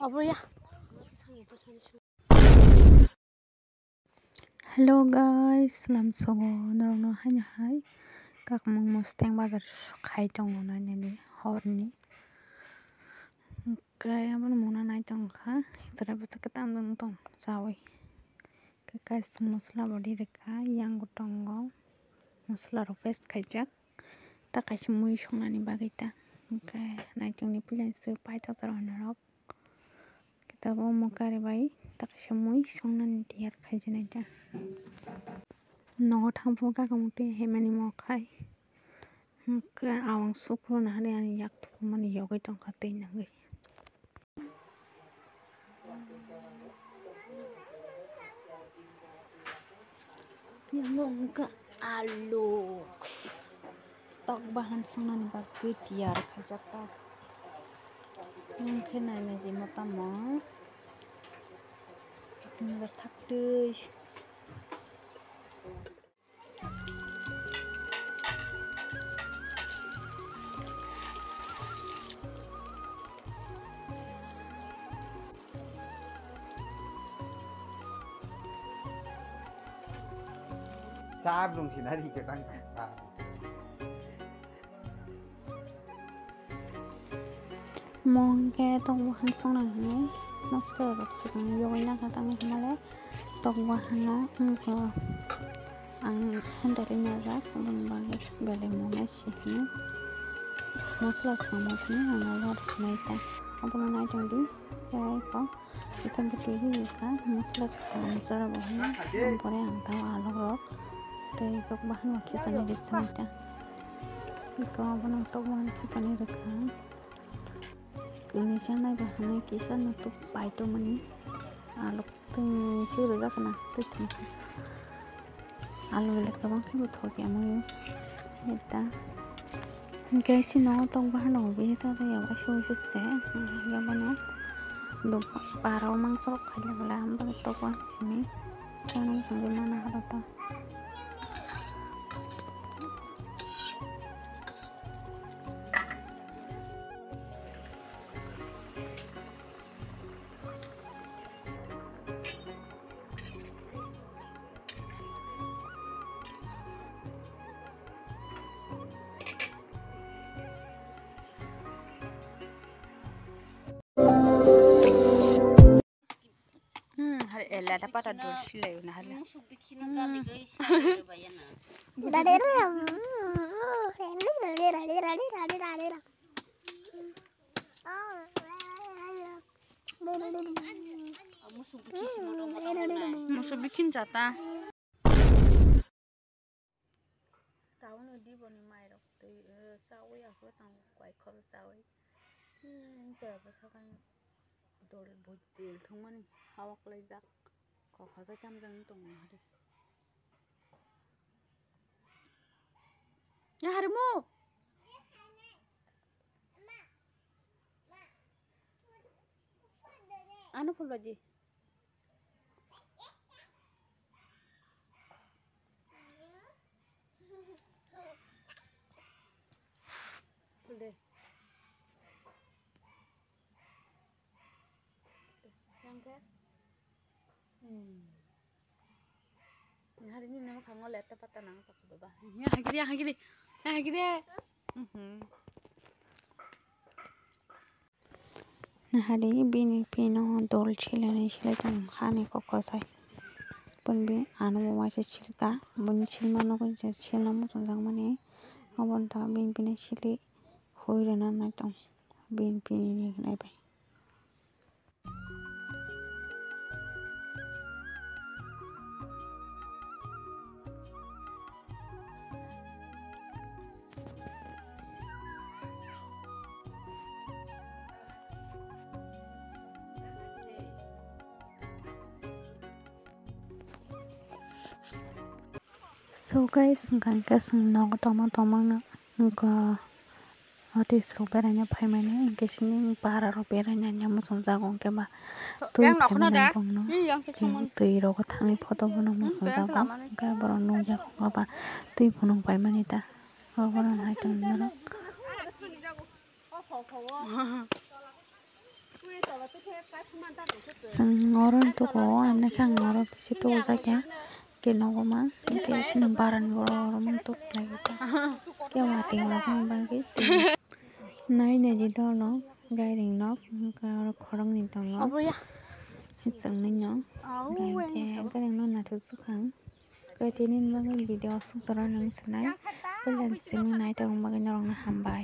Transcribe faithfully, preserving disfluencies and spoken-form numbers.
Obo ya. Hello guys, lamsogo norokno haino hai kakmung mustang bazar khai tongo nainani horni. Hwnkhe abono mungna nai tongkha, chwrai bwswk khe tamjani tong chaui. Khe kaisa mosola body rwkha, yang bo tongo, mosola rok paste khaijak. Ta kaisa mui songnani bagwi ta. Hwnkhe naitongni puila se paithakjak norok. Khe tabuk omo kari bai ta kaisa mui songnani tiyar khaijaknai ta. Nogo thangphuru kakmung twi haimani mo khai. Hwnkhe awang suphuru nahari ani yak thuphuru mani yogwi tongkha twi nangwi. Yang wngkha alu. Tok bahan songnani bagwi tiyar khaijak ta. Wngkhe nainai jima tamo. Tini bas thaktwi. Sab rung sinari ke tang sab. Mo hwnkhe tok bahan songnani hwnwi mosla rok swkang yogwi nakha tangwi hwnmale tok bahano wngkha ang handle wi najak, aboni bagwi belai mungya simi mosla swkang mosla ang abo sinai ta abono naitongdi tei kok. Kisa bwtwi rikha, mosla kisa amchara bo hino, ampore ang tao alok rok tei tok bahan bo khichani rikha ta. Iko abono tok bahan khichani rikha. Kwnwi chanai bo hwnwi kisa nutuk paito mani alok twi swi rwjak khna twi thumsa. Alu belai kwbang khe bo thok ya mui eta. Hwnkhe sino tok bahan rok bo ta ta ya waisa waisa se, hmm, yabano do para o mangso rok khaile belai amo tok bahan simi. Chana wngkha mana horo to. Hmm, hari eh, lada pata dul silai na hari. Musu bikin jata. Taono diboni mairok twi, eh, chaui aswk tang kwai khoro chaui. Hmm, jeba sakang dol bui dol thwngmani hawak laijak. Kok hajai tamjani tongmani hari. Ya hari mo. Ano phul baji. Phul de. Yang ke? Hmm. Hari ini nama kango leta pata nang pakai baba. Ya hagiri, ya hagiri. Ya hagiri. Mhm. Nahari bini pino dol silani silai tong hani koko sai. Pun bi ano bo waisa silka, bini silma nogo je silna muchungjak mani. Oboni ta bini pini sili hui rwna nai tong. Bini pini ni nai bai. So guys, hwnkha hwnkhe chwng nogo tongma tongmano wngkha. Artist rok beraina phaimani, hwnkhe sini para rok beraina muchungjago, hwnkhe ba twi phaimani bongno, twi rogo thangwi photo bono muchungjago, hwnkhe borok nukya, hwnkhe ba twi phunuk paimani ta, borok nai tongmani norok. Chwng oro tugo, ang naikhe ang oro bisi tugo jakya. Ke nogo ma, ke sini baran bo oro ma tuk lai. Ke watwi wajang bagwi. Nai nai di dolo, gairing nok, wngkha oro khoroknwi tongo. Obo ya. Chwng nai no. Au, Gai weng ke so. Gairing no naithok swkang. Khe tini bagwi video aswk doro nung sinai. Puila simi nai tongma bagwi norokno hambai.